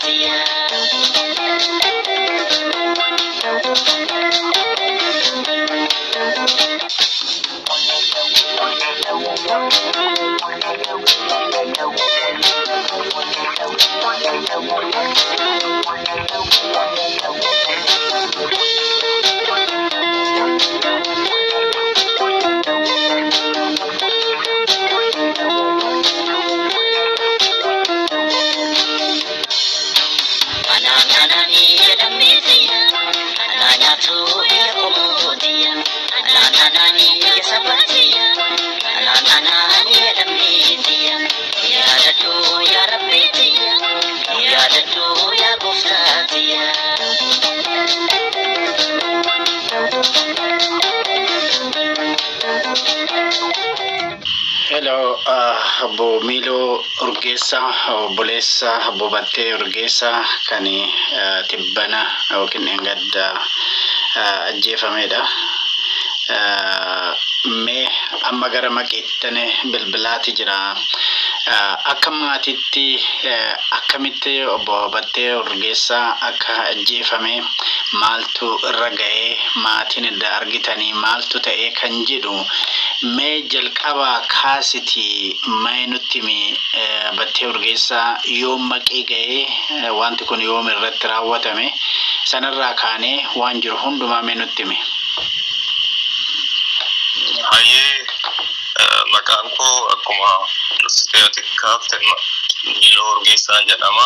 tiyya. Anaan anaan jedhamee tiyya, anaa nyaatu biyya qomoo tiyya. Anaan anaan ya saba tiyya, anaan anaan jedhamee tiyya. Yaadadhu yaa Rabbi tiyya, yaadadhu yaa gooftaa tiyya. Hello, obbo Miiloo Urgeessaa, obboleessa obbo Battee Urgeessaa kan tibbana yookiin dheengadda ajjeefamedha. Mee amma gara Maqiittan bilbilaati jira. Akka maatiitti akkamitti obbo Battee Urgeessaa akka ajjeefame, maaltu irra ga'ee, maatiin edda argitanii maaltu ta'ee kan jedhu mee jalqabaa kaasiti mee nutti himi. Battee Urgeessaa yoom Maqii ga'ee, wanti kun yoom irratti raawwatame, sanarraa kaanee waan jiru hundumaa mee nutti himi. Hayyee, maqaan koo akkuma dursitee ati kaafte Miiloo Urgeessaa jedhama.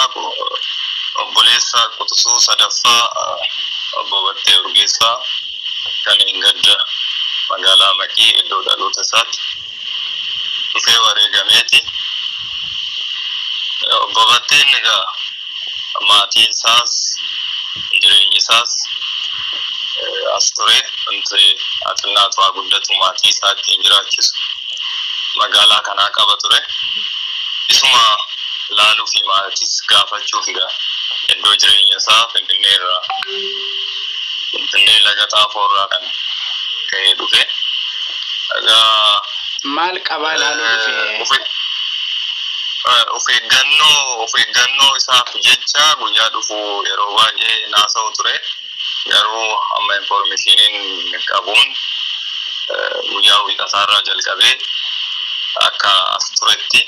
Obboleessa quxisuu sadaffaa obbo Battee Urgeessaa kan gadda magaalaa Maqii iddoo dhaloota isaatti dhufee wareegameeti. Obbo Batteen egaa maatiin isaas jireenyi isaas as ture. Wanti xinnaatu haa guddatu maatii isaa ittiin jiraachisu magaalaa kanaa qaba ture. Isuma laaluu fi maatis gaafachuuf egaa iddoo jireenya isaa Finfinnee irraa, Finfinnee Laga Xaafoo irraa kan ka'ee dhufe. Egaa Maal qabaa ilaaluu dhufe? Of eeggannoo isaaf jecha guyyaa dhufu yeroo baay'ee naasa'u ture. Garuu amma informationiin qabuun guyyaa wiixataarraa jalqabee akka as turetti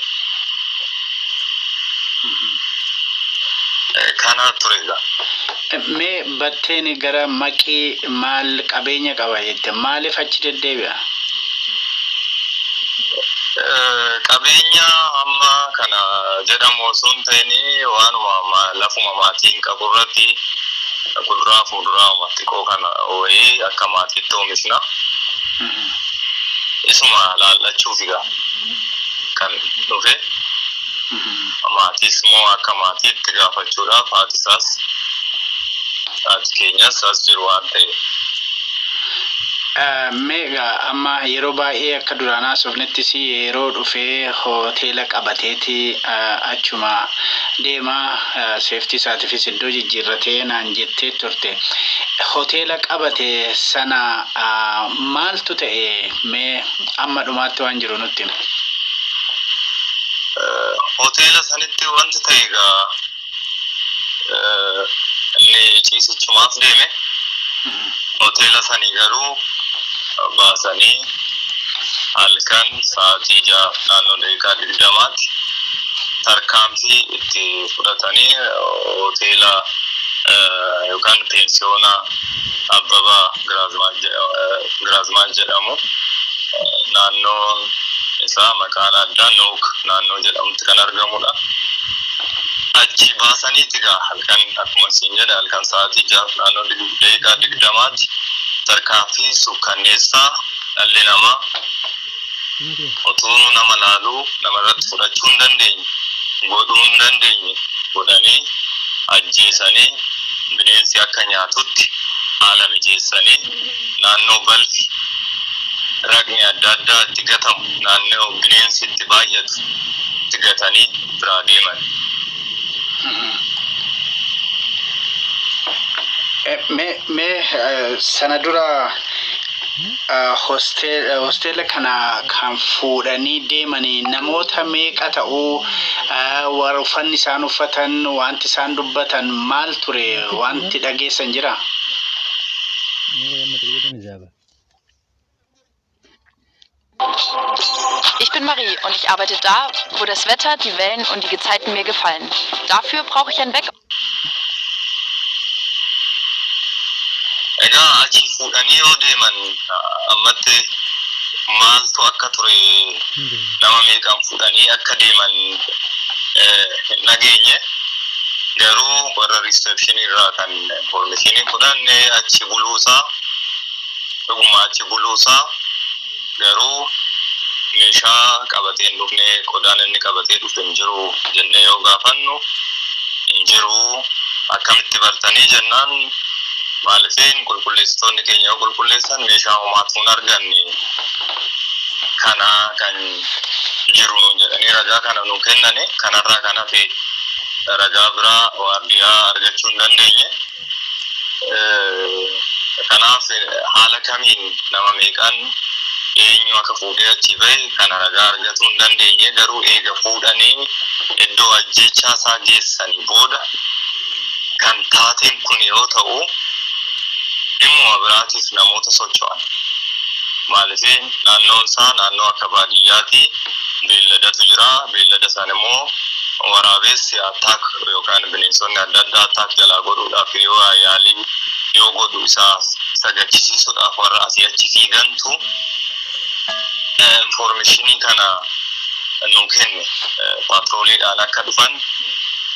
kana ture egaa. Mee Batteen gara Maqii maal qabeenya qaba jette, maaliif achi deddeebi'a? Qabeenya amma kana jedhamu osoo hin ta'in, waanuma lafuma maatiin qabu irratti kuduraa fi muduraa xiqqoo kana wayii akka maatiitti oomishna. Isuma laallachuuf egaa kan dhufe. Maatiis immoo akka maatiitti gaafachuudhaaf, haati isaas haati keenyas as jiru waan ta'eef. Mee egaa amma yeroo baay'ee akka duraan haasofnettis yeroo dhufee hoteela qabateeti achuma deema, safety isaatiifis iddoo jijjiirratee naan jettee turte. Hoteela qabate sana maaltu ta'e? Mee amma dhumaatti waan jiru nutti himi. Hoteela sanitti wanti ta'e egaa inni ciisichumaaf deeme. Hoteela sanii garuu baasanii halkan sa'aatii 6 naannoo daqiiqaa 20tti tarkaanfii itti fudhatanii hoteela yookaan pensiyoona Abbabaa Giraazmaach jedhamu, naannoon isaa maqaan addaa Nuuk naannoo jedhamutti kan argamudha. Achi baasaniiti egaa halkan, akkuma siin jedhe, halkan sa'aatii 6 naannoo daqiiqaa 20tti tarkaanfii suukkanneessaa dhalli namaa utuu nama laaluu namarratti fudhachuu hin dandeenye, godhuu hin dandeenye godhanii, ajjeesanii, bineensi akka nyaatutti haala mijeessanii, naannoo balfi raqni adda addaa itti gatamu, naannoo bineensi itti baay'atu itti gatanii biraa deeman. Mee sana dura Hosteela kana kan fuudhanii deemanii namoota meeqa ta'uu, warra uffanni isaan uffatan, wanti isaan dubbatan maal ture, wanti dhageessan jira? Zaba. Ich bin Marie und ich arbeite da, wo das Wetter, die Wellen und die Gezeiten mir gefallen. Dafür brauche ich ein Weck. Egaa achi fuudhanii yoo deeman ammatti maaltu akka ture, nama meeqaan fuudhanii akka deeman hin dhageenye. Garuu warra reception irraa kan information fudhanne achi buluusaa, dhuguma achi buluusaa, garuu meeshaa qabatee hin dhufne, qodaan inni qabatee dhufe hin jiru jennee yoo gaafannu, hin jiru, akkamitti bartanii jennaan, maalifiin qulqulleessitoonni keenya yoo qulqulleessan meeshaa homaatu hin arganne, kana kan jiru nuun jedhanii ragaa kana nu kennani. Kanarraa kan hafe ragaa biraa waardiyaa argachuu hin dandeenye. Kanaaf haala kamiin, nama meeqaan, eenyu akka fuudhee achi bahe kana ragaa argatuu hin dandeenye. Garuu eega fuudhanii iddoo ajjechaa isaa geessanii booda kan taateen kun yoo ta'u, dhimmuma biraatiif namoota socho'an. Maaliif, naannoon isaa naannoo akka baadiyyaati, beelladatu jira. Beellada isaan immoo waraabessi attack yookaan bineensonni adda addaa attack jalaa godhuudhaaf yoo yaalii yoo godhu isa gachisiisuudhaaf warra asii achi fiigantu information kana nu kenne. Paatrooliidhaan akka dhufan,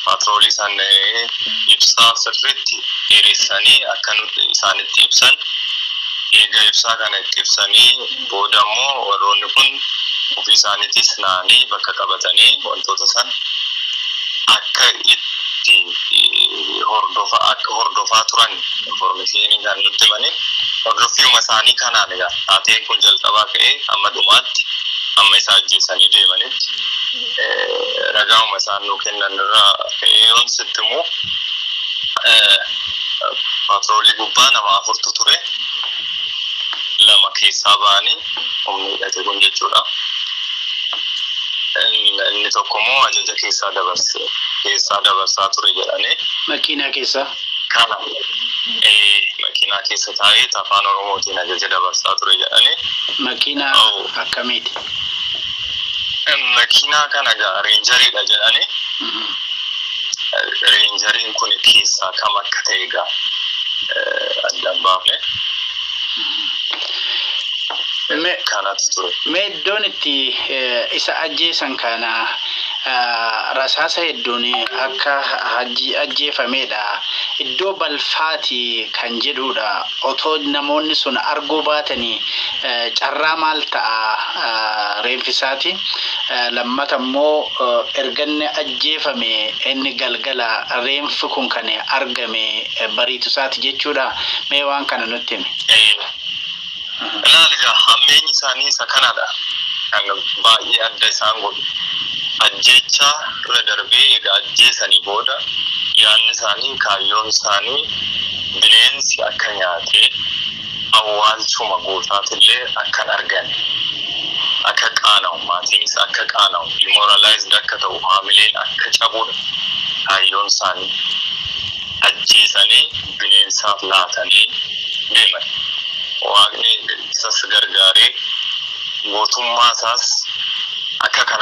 paatroolii san ibsaa sirriitti dheeressanii akka nuti isaanitti ibsan. Eega ibsaa kana itti ibsanii booda immoo warroonni kun ofii isaaniitis naanii bakka qabatanii wantoota san akka itti hordofa akka hordofaa turan information kan nutti himanii. Hordoffiuma isaanii kanaan egaa taateen kun jalqabaa ka'ee hamma dhumaatti, hamma isa ajjeesanii deemanitti, ragauma isaan nuu kennan irraa ka'ee yoon sitti himu, paatroolii gubbaa nama afurtu ture. Lama keessaa ba'anii, humni hidhate kun jechuudha. Inni tokko immoo ajaja keessaa dabarse, keessaa dabarsaa ture jedhanii. Makiinaa keessaa? Kana makiinaa keessa taa'ee afaan Oromootiin ajaja dabarsaa ture jedhanii. Makiinaa akkamiiti? Makiinaa kana gaa Rangeriidha jedhanii. Rangeriin kun keessaa kam akka ta'e gaa addaan baafne. Kanatu ture. Mee iddoon itti isa ajjeesan kana rasaasa hedduun akka ajjeefamedha. Iddoo balfaati kan jedhudha. Otoo namoonni sun arguu baatanii carraa maal ta'a reenfisaati? Lammata immoo erga inni ajjeefame inni galgala reenfi kun kan argame bariitu isaati jechuudha. Mee waan kana nutti himi. Ilaali egaa, hammeenyi isaanii isa kanadha. Kan baay'ee adda isaan godhu. Ajjeechaa irra darbee, egaa ajjeesanii booda yaadni isaanii, kaayyoon isaanii bineensi akka nyaatee awwaalchuma gootaatillee akka hin arganne, akka qaana'u, maatiinis akka qaana'u, demoralized akka ta'u, haamileen akka cabudha kaayyoon isaanii. Ajjeesanii bineensaaf laatanii deeman. Waaqni isas gargaaree gootummaa isaas akka kana